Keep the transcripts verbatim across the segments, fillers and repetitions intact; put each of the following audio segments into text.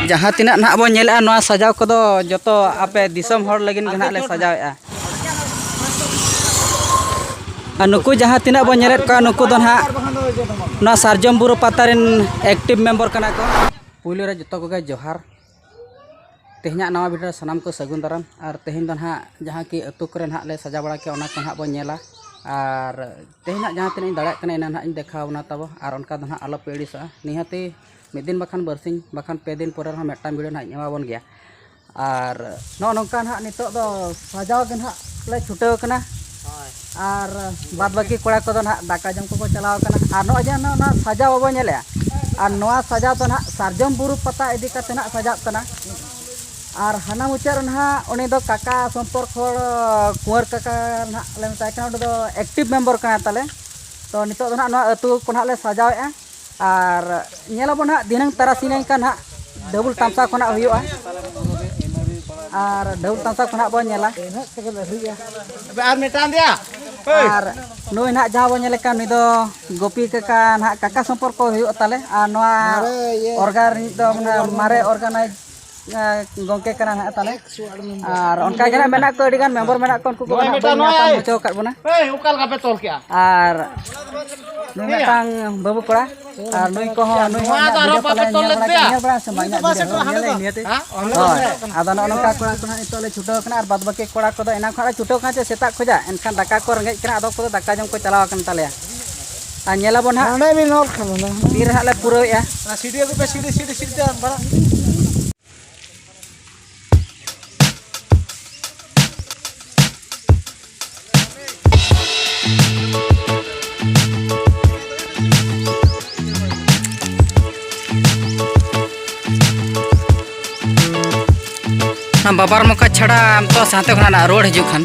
ᱡᱟᱦᱟᱸ ᱛᱤᱱᱟᱹᱜ ᱱᱟᱦᱟᱜ ᱵᱚᱱ ᱧᱮᱞᱮᱜᱼᱟ, ᱱᱚᱣᱟ ᱥᱟᱡᱟᱣ ᱠᱚᱫᱚ ᱡᱚᱛᱚ ᱟᱯᱮ ᱫᱤᱥᱚᱢ ᱦᱚᱲ ᱞᱟᱹᱜᱤᱫ ᱜᱮ ᱱᱟᱦᱟᱜ ᱞᱮ ᱥᱟᱡᱟᱣᱮᱜᱼᱟ᱾ ᱟᱨ ᱱᱩᱠᱩ ᱡᱟᱦᱟᱸ ᱛᱤᱱᱟᱹᱜ ᱵᱚᱱ ᱧᱮᱞᱮᱫ ᱠᱚᱣᱟ, ᱱᱩᱠᱩ ᱫᱚ ᱱᱟᱦᱟᱜ ᱱᱚᱣᱟ ᱥᱟᱨᱡᱚᱢ ᱵᱩᱨᱩ ᱯᱟᱛᱟ ᱨᱮᱱ active member ᱠᱟᱱᱟ ᱠᱚ᱾ ᱯᱩᱭᱞᱩ ᱨᱮ ᱡᱚᱛᱚ ᱠᱚᱜᱮ ᱡᱚᱦᱟᱨ᱾ ᱛᱮᱦᱮᱧᱟᱜ ᱱᱟᱣᱟ video ᱨᱮ ᱥᱟᱱᱟᱢ ᱠᱚ ᱥᱟᱹᱜᱩᱱ ᱫᱟᱨᱟᱢ᱾ ᱟᱨ ᱛᱮᱦᱮᱧ ᱫᱚ ᱱᱟᱦᱟᱜ ᱡᱟᱦᱟᱸ ᱠᱤ ᱟᱹᱛᱩ ᱠᱚᱨᱮ ᱱᱟᱦᱟᱜ ᱞᱮ ᱥᱟᱡᱟᱣ ᱵᱟᱲᱟ ᱠᱮᱜᱼᱟ, ᱚᱱᱟ ᱠᱚ ᱱᱟᱦᱟᱜ ᱵᱚᱱ ᱧᱮᱞᱟ᱾ ᱟᱨ ᱛᱮᱦᱮᱧᱟᱜ ᱡᱟᱦᱟᱸ ᱛᱤᱱᱟᱹᱜ ᱤᱧ ᱫᱟᱲᱮᱭᱟᱜ ᱠᱟᱱᱟ, ᱤᱱᱟᱹ ᱱᱟᱦᱟᱜ ᱤᱧ ᱫᱮᱠᱷᱟᱣ ᱵᱚᱱᱟ ᱛᱟᱵᱚ᱾ ᱟᱨ ᱚᱱᱠᱟ ᱫᱚ ᱱᱟᱦᱟᱜ ᱟᱞᱚ ᱯᱮ ᱟᱹᱲᱤᱥᱚᱜᱼᱟ᱾ ᱱᱤᱦᱟᱹᱛᱤ ᱢᱤᱫ ᱫᱤᱱ ᱵᱟᱠᱷᱟᱱ ᱵᱟᱨᱥᱤᱧ ᱵᱟᱠᱷᱟᱱ ᱯᱮ ᱫᱤᱱ ᱯᱚᱨᱮ ᱨᱮᱦᱚᱸ ᱢᱤᱫᱴᱟᱝ video ᱱᱟᱦᱟᱜ ᱤᱧ ᱮᱢᱟ ᱵᱚᱱ ᱜᱮᱭᱟ᱾ ᱟᱨ ᱱᱚᱜᱼᱚ ᱱᱚᱝᱠᱟ ᱱᱟᱦᱟᱜ ᱱᱤᱛᱚᱜ ᱫᱚ ᱥᱟᱡᱟᱣ ᱜᱮ ᱱᱟᱦᱟᱜ ᱞᱮ ᱪᱷᱩᱴᱟᱹᱣ ᱠᱟᱱᱟ᱾ ᱟᱨ ᱵᱟᱫ ᱵᱟᱹᱠᱤ ᱠᱚᱲᱟ ᱠᱚᱫᱚ ᱱᱟᱦᱟᱜ ᱫᱟᱠᱟ ᱡᱚᱢ ᱠᱚᱠᱚ ᱪᱟᱞᱟᱣ ᱠᱟᱱᱟ᱾ ᱟᱨ ᱱᱚᱜᱼᱚᱭ ᱡᱮ ᱱᱚᱜᱼᱚ ᱱᱚᱣᱟ ᱥᱟᱡᱟᱣ ᱵᱟᱵᱚ ᱧᱮᱞᱮᱜᱼᱟ, ᱟᱨ ᱱᱚᱣᱟ ᱥᱟᱡᱟᱣ ᱫᱚ ᱱᱟᱦᱟᱜ ᱥᱟᱨᱡᱚᱢ ᱵᱩᱨᱩ ᱯᱟᱛᱟ ᱤᱫᱤ ᱠᱟᱛᱮ ᱱᱟᱦᱟᱜ ᱥᱟᱡᱟᱜ ᱠᱟᱱᱟ᱾ ᱟᱨ ᱦᱟᱱᱟ ᱢᱩᱪᱟᱹᱫ ᱨᱮ ᱱᱟᱦᱟᱜ ᱩᱱᱤ ᱫᱚ ᱠᱟᱠᱟ ᱥᱚᱢᱯᱚᱨᱠ ᱦᱚᱲ, ᱠᱩᱸᱣᱟᱹᱨ ᱠᱟᱠᱟ ᱱᱟᱦᱟᱜ ᱞᱮ ᱢᱮᱛᱟᱭ ᱠᱟᱱᱟ, ᱩᱱᱤ ᱫᱚ active member ᱠᱟᱱᱟᱭ ᱛᱟᱞᱮ᱾ ᱛᱚ ᱱᱤᱛᱚᱜ ᱫᱚ ᱱᱟᱦᱟᱜ ᱱᱚᱣᱟ ᱟᱹᱛᱩ ᱠᱚ ᱱᱟᱦᱟᱜ ᱞᱮ ᱥᱟᱡᱟᱣᱮᱜᱼᱟ᱾ ᱟᱨ ᱧᱮᱞᱟᱵᱚᱱ ᱦᱟᱸᱜ ᱫᱷᱤᱱᱟᱹᱝ ᱛᱟᱨᱟᱥᱤᱧ ᱞᱮᱱᱠᱷᱟᱱ ᱦᱟᱸᱜ ᱰᱟᱵᱩᱞ ᱛᱟᱢᱥᱟ ᱠᱷᱚᱱᱟᱜ ᱦᱩᱭᱩᱜᱼᱟ᱾ ᱟᱨ ᱰᱟᱵᱩᱞ ᱛᱟᱢᱥᱟ ᱠᱷᱚᱱᱟᱜ ᱵᱚᱱ ᱧᱮᱞᱟ᱾ ᱟᱨ ᱢᱤᱫᱴᱟᱝ ᱫᱮᱭᱟ᱾ ᱟᱨ ᱱᱩᱭ ᱱᱟᱦᱟᱜ ᱡᱟᱦᱟᱸ ᱵᱚᱱ ᱧᱮᱞᱮ ᱠᱟᱱ, ᱱᱩᱭ ᱫᱚ ᱜᱳᱯᱤ ᱠᱟᱠᱟ ᱱᱟᱦᱟᱜ ᱠᱟᱠᱟ ᱥᱚᱢᱯᱚᱨᱠᱚ ᱦᱩᱭᱩᱜ ᱛᱟᱞᱮ᱾ ᱟᱨ ᱱᱚᱣᱟ ᱢᱟᱨᱮ ᱤᱭᱟᱹ organ ᱨᱤᱱᱤᱡ ᱫᱚ ᱢᱟᱱᱮ ᱢᱟᱨᱮ organize, ᱮ, ᱜᱚᱢᱠᱮ ᱠᱟᱱᱟ ᱱᱟᱦᱟᱜ ᱛᱟᱞᱮ᱾ ᱟᱨ ᱚᱱᱠᱟ ᱜᱮ ᱱᱟᱦᱟᱜ ᱢᱮᱱᱟᱜ ᱠᱚᱣᱟ, ᱟᱹᱰᱤ ᱜᱟᱱ member ᱢᱮᱱᱟᱜ ᱠᱚᱣᱟ, ᱩᱱᱠᱩ ᱠᱚ ᱱᱚᱜᱼᱚᱭ ᱱᱟᱦᱟᱜ ᱢᱤᱫᱴᱟᱝ ᱵᱟᱹᱧ ᱧᱟᱯᱟᱢ ᱱᱚᱜᱼᱚᱭ᱾ ᱦᱚᱪᱚ ᱟᱠᱟᱫ ᱵᱚᱱᱟ᱾ ᱦᱮᱸ, ᱚᱠᱟ ᱞᱮᱠᱟ ᱯᱮ ᱛᱚᱞ ᱠᱮᱜᱼᱟ? ᱟᱨ ᱱᱩᱭ ᱢᱤᱫᱴᱟᱝ ᱵᱟᱹᱵᱩ ᱠᱚᱲᱟ, ᱟᱨ ᱱᱩᱭ ᱠᱚᱦᱚᱸ, ᱱᱩᱭ ᱦᱚᱸ ᱱᱚᱣᱟ ᱫᱚ ᱤᱧᱟᱹᱜ ᱟᱨᱦᱚᱸ video ᱯᱟᱞᱮ ᱵᱟᱯᱮ ᱛᱚᱞ ᱧᱮᱞ ᱞᱮᱫ ᱵᱟᱲᱟ ᱠᱮᱫ, ᱛᱮᱭᱟ? ᱧᱮᱞ ᱵᱟᱲᱟ ᱥᱮ ᱵᱟᱝ? ᱤᱧᱟᱹᱜ video ᱧᱮᱞ ᱞᱮᱫ ᱱᱤᱭᱟᱹᱛᱮ? ᱦᱮᱸ? ᱦᱳᱭ, ᱟᱫᱚ ᱱᱚᱜᱼᱚ ᱱᱚᱝᱠᱟ ᱠᱚᱲᱟ ᱠᱚ ᱱᱟᱦᱟᱜ ᱱᱤᱛᱚᱜ ᱞᱮ ᱪᱷᱩᱴᱟᱹᱣ ᱠᱟᱱᱟ, ᱟᱨ ᱵᱟᱫ ᱵᱟᱹᱠᱤ ᱠᱚᱲᱟ ᱠᱚᱫᱚ ᱮᱱᱟᱝ ᱠᱷᱚᱱᱟᱜ ᱞᱮ ᱪᱷᱩᱴᱟᱹᱣ ᱠᱟᱱᱟ ᱪᱮ ᱥᱮᱛᱟᱜ ᱠᱷᱚᱱᱟᱜ, ᱮᱱᱠᱷᱟᱱ ᱫᱟᱠᱟ ᱠᱚ ᱨᱮᱸᱜᱮᱡ ᱠᱟᱱᱟ, ᱟᱫᱚ ᱠᱚᱫᱚ ᱫᱟᱠᱟ ᱡᱚᱢ ᱠᱚ ᱪᱟᱞᱟᱣ ᱟᱠᱟᱱ ᱛᱟᱞᱮᱭᱟ᱾ ᱟᱨ ᱧᱮᱞᱟᱵᱚᱱ ᱦᱟᱸᱜ ᱱᱚᱰᱮ ᱵᱤᱱ ᱚᱞ ᱠᱷᱟᱱ ᱱᱚᱰᱮ᱾ ᱛᱤ ᱨᱮ ᱦᱟᱸᱜ ᱞᱮ ᱯᱩᱨᱟᱹᱣᱮᱜᱼᱟ᱾ ᱚᱱᱟ ᱥᱤᱰᱤ ᱟᱹᱜᱩ ᱯᱮ, ᱥᱤᱰᱤ, ᱥᱤᱰᱤ, ᱥᱤᱰᱤ ᱛᱮ ᱵᱟᱲᱟ᱾ ᱚᱱᱟ ᱵᱟᱵᱟᱨ ᱢᱚᱠᱟ ᱪᱷᱟᱲᱟ ᱟᱢ ᱛᱚ ᱥᱟᱶᱛᱮ ᱠᱷᱚᱱᱟᱜ ᱱᱟᱜ ᱨᱩᱣᱟᱹᱲ ᱦᱤᱡᱩᱜ ᱠᱷᱟᱱ᱾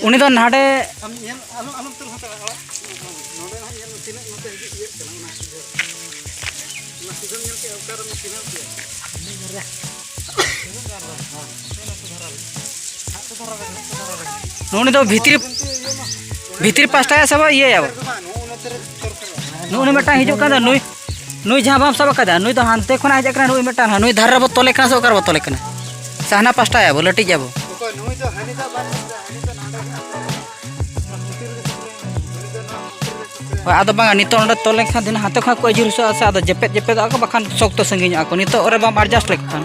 ᱩᱱᱤ ᱫᱚ ᱱᱟᱰᱮ ᱩᱱᱤ ᱫᱚ ᱵᱷᱤᱛᱨᱤ, ᱵᱷᱤᱛᱨᱤ ᱯᱟᱥᱴᱟ ᱥᱮ ᱵᱚ ᱤᱭᱟᱹᱭᱟ ᱵᱚ? ᱱᱩᱭ ᱢᱤᱫᱴᱟᱝ ᱦᱤᱡᱩᱜ ᱠᱟᱱ ᱫᱚ, ᱱᱩᱭ, ᱱᱩᱭ ᱡᱟᱦᱟᱸ ᱵᱟᱢ ᱥᱟᱵ ᱟᱠᱟᱫᱟ, ᱱᱩᱭ ᱫᱚ ᱦᱟᱱᱛᱮ ᱠᱷᱚᱱᱟᱜ ᱦᱮᱡ ᱟᱠᱟᱱᱟ, ᱱᱩᱭ ᱢᱤᱫᱴᱟᱝ, ᱱᱩᱭ ᱫᱷᱟᱨᱮ ᱨᱮᱵᱚ ᱛᱚᱞᱮ ᱠᱟᱱᱟ ᱥᱮ ᱚᱠᱟ ᱨᱮᱵᱚ ᱛᱚᱞᱮ ᱠᱟᱱᱟ? ᱥᱮ ᱦᱟᱱᱟ ᱯᱟᱥᱴᱟ ᱭᱟᱵᱚ, ᱞᱟᱹᱴᱤᱡ ᱟᱵᱚ? ᱦᱳᱭ, ᱟᱫᱚ ᱵᱟᱝᱟ, ᱱᱤᱛᱚᱜ ᱱᱚᱰᱮ ᱛᱚᱞ ᱞᱮᱱᱠᱷᱟᱱ ᱫᱷᱤᱱᱟᱹᱝ ᱦᱟᱱᱛᱮ ᱠᱷᱚᱱᱟᱜ ᱠᱚ ᱟᱹᱪᱩᱨ ᱦᱚᱪᱚᱜᱼᱟ ᱥᱮ, ᱟᱫᱚ ᱡᱮᱯᱮᱫ ᱡᱮᱯᱮᱫᱚᱜᱼᱟ ᱠᱚ, ᱵᱟᱠᱷᱟᱱ ᱥᱚᱠᱛᱚ ᱥᱟᱺᱜᱤᱧᱚᱜᱼᱟ ᱠᱚ᱾ ᱱᱤᱛᱚᱜ ᱨᱮ ᱵᱟᱢ adjust ᱞᱮᱠᱚ ᱠᱷᱟᱱ᱾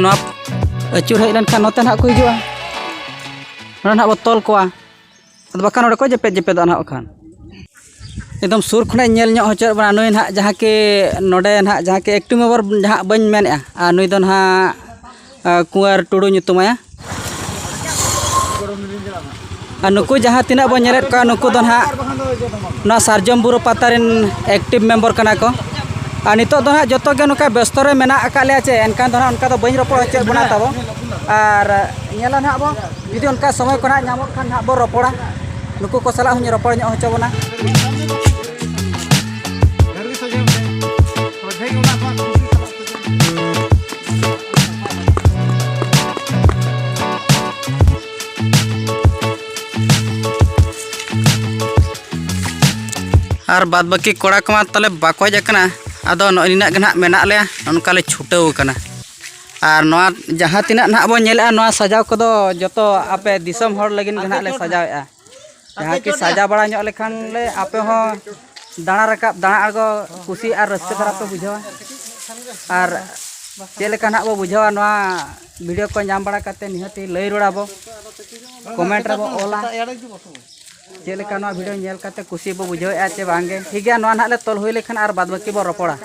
ᱱᱚᱣᱟ ᱟᱹᱪᱩᱨ ᱦᱮᱡ ᱞᱮᱱᱠᱷᱟᱱ ᱱᱚᱛᱮ ᱱᱟᱦᱟᱜ ᱠᱚ ᱦᱤᱡᱩᱜᱼᱟ᱾ ᱱᱚᱰᱮ ᱱᱟᱦᱟᱜ ᱵᱚ ᱛᱚᱞ ᱠᱚᱣᱟ, ᱟᱫᱚ ᱵᱟᱠᱷᱟᱱ ᱱᱚᱰᱮ ᱠᱚ ᱡᱮᱯᱮᱫ ᱡᱮᱯᱮᱫᱚᱜᱼᱟ ᱱᱟᱦᱟᱜ ᱠᱷᱟᱱ᱾ ᱮᱠᱫᱚᱢ ᱥᱩᱨ ᱠᱷᱚᱱᱟᱜ ᱤᱧ ᱧᱮᱞ ᱧᱚᱜ ᱦᱚᱪᱚᱭᱮᱫ ᱵᱚᱱᱟ, ᱱᱩᱭ ᱱᱟᱦᱟᱜ ᱡᱟᱦᱟᱸ ᱠᱤ ᱱᱚᱰᱮ ᱱᱟᱦᱟᱜ ᱡᱟᱦᱟᱸ ᱠᱤ active member ᱡᱟᱦᱟᱸ ᱵᱟᱹᱧ ᱢᱮᱱᱮᱫᱼᱟ, ᱟᱨ ᱱᱩᱭ ᱫᱚ ᱱᱟᱦᱟᱜ, ᱟᱨ ᱠᱩᱸᱣᱟᱨ ᱴᱩᱰᱩ ᱧᱩᱛᱩᱢᱟᱭᱟ᱾ ᱟᱨ ᱱᱩᱠᱩ ᱡᱟᱦᱟᱸ ᱛᱤᱱᱟᱹᱜ ᱵᱚᱱ ᱧᱮᱞᱮᱫ ᱠᱚᱣᱟ, ᱱᱩᱠᱩ ᱫᱚ ᱱᱟᱦᱟᱜ ᱱᱚᱣᱟ ᱥᱟᱨᱡᱚᱢ ᱵᱩᱨᱩ ᱯᱟᱛᱟ ᱨᱮᱱ active member ᱠᱟᱱᱟ ᱠᱚ᱾ ᱟᱨ ᱱᱤᱛᱚᱜ ᱫᱚ ᱱᱟᱦᱟᱜ ᱡᱚᱛᱚ ᱜᱮ ᱱᱚᱝᱠᱟ ᱵᱮᱥᱛᱚ ᱨᱮ ᱢᱮᱱᱟᱜ ᱟᱠᱟᱫ ᱞᱮᱭᱟ ᱪᱮ, ᱮᱱᱠᱷᱟᱱ ᱫᱚ ᱱᱟᱦᱟᱜ ᱚᱱᱠᱟ ᱫᱚ ᱵᱟᱹᱧ ᱨᱚᱯᱚᱲ ᱦᱚᱪᱚᱭᱮᱫ ᱵᱚᱱᱟ ᱛᱟᱵᱚ᱾ ᱟᱨ ᱧᱮᱞᱟ ᱱᱟᱦᱟᱜ ᱵᱚ, ᱡᱩᱫᱤ ᱚᱱᱠᱟ ᱥᱚᱢᱚᱭ ᱠᱚ ᱱᱟᱦᱟᱜ ᱧᱟᱢᱚᱜ ᱠᱷᱟᱱ ᱱᱟᱦᱟᱜ ᱵᱚ ᱨᱚᱯᱚᱲᱟ, ᱱᱩᱠᱩ ᱠᱚ ᱥᱟᱞᱟᱜ ᱦᱚᱸᱧ ᱨᱚᱯᱚᱲ ᱧᱚᱜ ᱦᱚᱪᱚ ᱵᱚᱱᱟ᱾ ᱟᱨ ᱵᱟᱫᱽ ᱵᱟᱹᱠᱤ ᱠᱚᱲᱟ ᱠᱚᱢᱟ ᱛᱟᱞᱮ ᱵᱟᱠᱚ ᱦᱮᱡ ᱟᱠᱟᱱᱟ᱾ ᱟᱫᱚ ᱱᱚᱜᱼᱚᱭ ᱱᱤᱱᱟᱹᱜ ᱜᱮ ᱱᱟᱦᱟᱜ ᱢᱮᱱᱟᱜ ᱞᱮᱭᱟ, ᱱᱚᱝᱠᱟ ᱞᱮ ᱪᱷᱩᱴᱟᱹᱣ ᱟᱠᱟᱱᱟ᱾ ᱟᱨ ᱱᱚᱣᱟ ᱡᱟᱦᱟᱸ ᱛᱤᱱᱟᱹᱜ ᱱᱟᱦᱟᱜ ᱵᱚᱱ ᱧᱮᱞᱮᱜᱼᱟ, ᱱᱚᱣᱟ ᱥᱟᱡᱟᱣ ᱠᱚᱫᱚ ᱡᱚᱛᱚ ᱟᱯᱮ ᱫᱤᱥᱚᱢ ᱦᱚᱲ ᱞᱟᱹᱜᱤᱫ ᱜᱮ ᱱᱟᱦᱟᱜ ᱞᱮ ᱥᱟᱡᱟᱣᱮᱜᱼᱟ᱾ ᱡᱟᱦᱟᱸ ᱠᱤ ᱥᱟᱡᱟᱣ ᱵᱟᱲᱟ ᱧᱚᱜ ᱞᱮᱠᱷᱟᱱ ᱞᱮ, ᱟᱯᱮ ᱦᱚᱸ ᱫᱟᱬᱟ ᱨᱟᱠᱟᱵ, ᱫᱟᱬᱟ ᱟᱬᱜᱚ, ᱠᱩᱥᱤ ᱟᱨ ᱨᱟᱹᱥᱠᱟᱹ ᱫᱷᱟᱨᱟ ᱯᱮ ᱵᱩᱡᱷᱟᱹᱣᱟ᱾ ᱟᱨ ᱪᱮᱫ ᱞᱮᱠᱟ ᱱᱟᱦᱟᱜ ᱵᱚ ᱵᱩᱡᱷᱟᱹᱣᱟ ᱱᱚᱣᱟ video ᱠᱚ ᱧᱟᱢ ᱵᱟᱲᱟ ᱠᱟᱛᱮ, ᱱᱤᱦᱟᱹᱛ ᱞᱟᱹᱭ ᱨᱩᱣᱟᱹᱲ ᱟᱵᱚ, comment ᱨᱮᱵᱚ ᱚᱞᱟ᱾ ᱪᱮᱫ ᱞᱮᱠᱟ ᱱᱚᱣᱟ video ᱧᱮᱞ ᱠᱟᱛᱮ ᱠᱩᱥᱤ ᱵᱚ ᱵᱩᱡᱷᱟᱹᱣᱮᱫᱼᱟ ᱪᱮ ᱵᱟᱝ ᱜᱮ? ᱴᱷᱤᱠ ᱜᱮᱭᱟ, ᱱᱚᱣᱟ ᱱᱟᱦᱟᱜ ᱞᱮ ᱛᱚᱞ ᱦᱩᱭ ᱞᱮᱠᱷᱟᱱ ᱟᱨ ᱵᱟᱫᱽ ᱵᱟᱹᱠᱤ ᱵᱚ ᱨᱚᱯᱚᱲᱟ᱾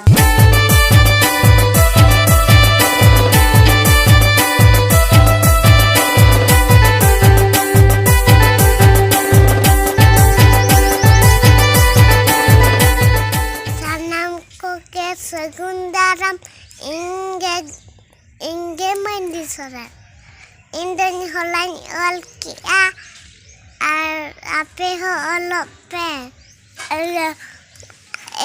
ᱥᱟᱱᱟᱢ ᱠᱚᱜᱮ ᱥᱟᱹᱜᱩᱱ ᱫᱟᱨᱟᱢ᱾ ᱤᱧ ᱜᱮ, ᱤᱧ ᱜᱮ ᱢᱟᱹᱱᱰᱤ ᱥᱚᱨᱮᱱ᱾ ᱤᱧ ᱫᱚᱧ ᱦᱚᱞᱟᱧ ᱚᱞ ᱠᱮᱜᱼᱟ, ᱟᱨ ᱟᱯᱮ ᱦᱚᱸ ᱚᱞᱚᱜ ᱯᱮ᱾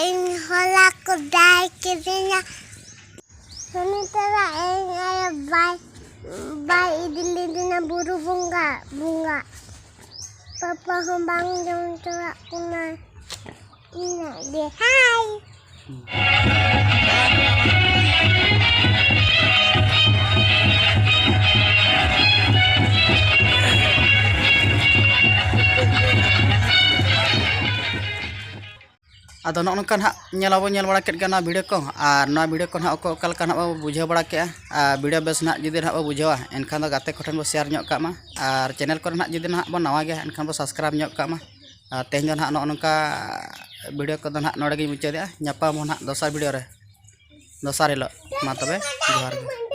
ᱤᱧ ᱦᱚᱞᱟ ᱠᱚ ᱫᱟᱭ ᱠᱤᱫᱤᱧᱟ᱾ ᱥᱩᱱᱤᱛᱟᱨᱟ ᱤᱧ ᱟᱭᱳ ᱵᱟᱭ, ᱵᱟᱭ ᱤᱫᱤ ᱞᱤᱫᱤᱧᱟ ᱵᱩᱨᱩ ᱵᱚᱸᱜᱟ, ᱵᱚᱸᱜᱟ᱾ ᱯᱟᱯᱟ ᱦᱚᱸ ᱵᱟᱝ ᱡᱚᱢ ᱦᱚᱪᱚᱣᱟᱜ ᱠᱟᱱᱟ᱾ ᱤᱱᱟᱹᱜ ᱜᱮ᱾ ᱦᱟᱭ᱾ ᱟᱫᱚ ᱱᱚᱜᱼᱚ ᱱᱚᱝᱠᱟ ᱱᱟᱦᱟᱜ ᱧᱮᱞ ᱟᱵᱚ ᱧᱮᱞ ᱵᱟᱲᱟ ᱠᱮᱫ ᱜᱮ ᱱᱚᱣᱟ ᱵᱷᱤᱰᱤᱭᱳ ᱠᱚ, ᱟᱨ ᱱᱚᱣᱟ ᱵᱷᱤᱰᱤᱭᱳ ᱠᱚ ᱱᱟᱦᱟᱜ ᱚᱠᱚᱭ ᱚᱠᱟ ᱞᱮᱠᱟ ᱱᱟᱦᱟᱜ ᱵᱚ ᱵᱩᱡᱷᱟᱹᱣ ᱵᱟᱲᱟ ᱠᱮᱜᱼᱟ, ᱟᱨ ᱵᱷᱤᱰᱤᱭᱳ ᱵᱮᱥ ᱱᱟᱦᱟᱜ ᱡᱩᱫᱤ ᱱᱟᱦᱟᱜ ᱵᱚ ᱵᱩᱡᱷᱟᱹᱣᱟ, ᱮᱱᱠᱷᱟᱱ ᱫᱚ ᱜᱟᱛᱮ ᱠᱚᱴᱷᱮᱱ ᱵᱚ ᱥᱮᱭᱟᱨ ᱧᱚᱜ ᱠᱟᱜ ᱢᱟ, ᱟᱨ ᱪᱮᱱᱮᱞ ᱠᱚᱨᱮ ᱱᱟᱦᱟᱜ ᱡᱩᱫᱤ ᱱᱟᱦᱟᱜ ᱵᱚ ᱱᱟᱣᱟ ᱜᱮᱭᱟ, ᱮᱱᱠᱷᱟᱱ ᱵᱚ ᱥᱟᱵᱥᱠᱨᱟᱭᱤᱵᱽ ᱧᱚᱜ ᱠᱟᱜ ᱢᱟ᱾ ᱟᱨ ᱛᱮᱦᱮᱧ ᱫᱚ ᱱᱟᱦᱟᱜ ᱱᱚᱜᱼᱚ ᱱᱚᱝᱠᱟ ᱵᱷᱤᱰᱤᱭᱳ ᱠᱚᱫᱚ ᱱᱟᱦᱟᱜ ᱱᱚᱰᱮ ᱜᱤᱧ ᱢᱩᱪᱟᱹᱫᱮᱜᱼᱟ᱾ ᱧᱟᱯᱟᱢ ᱟᱵᱚ ᱱᱟᱦᱟᱜ ᱫᱚᱥᱟᱨ ᱵᱷᱤᱰᱤᱭᱳ ᱨᱮ, ᱫᱚᱥᱟᱨ ᱦᱤᱞᱳᱜ᱾ ᱢᱟ ᱛᱚᱵᱮ, ᱡᱚᱦᱟᱨ ᱜᱮ᱾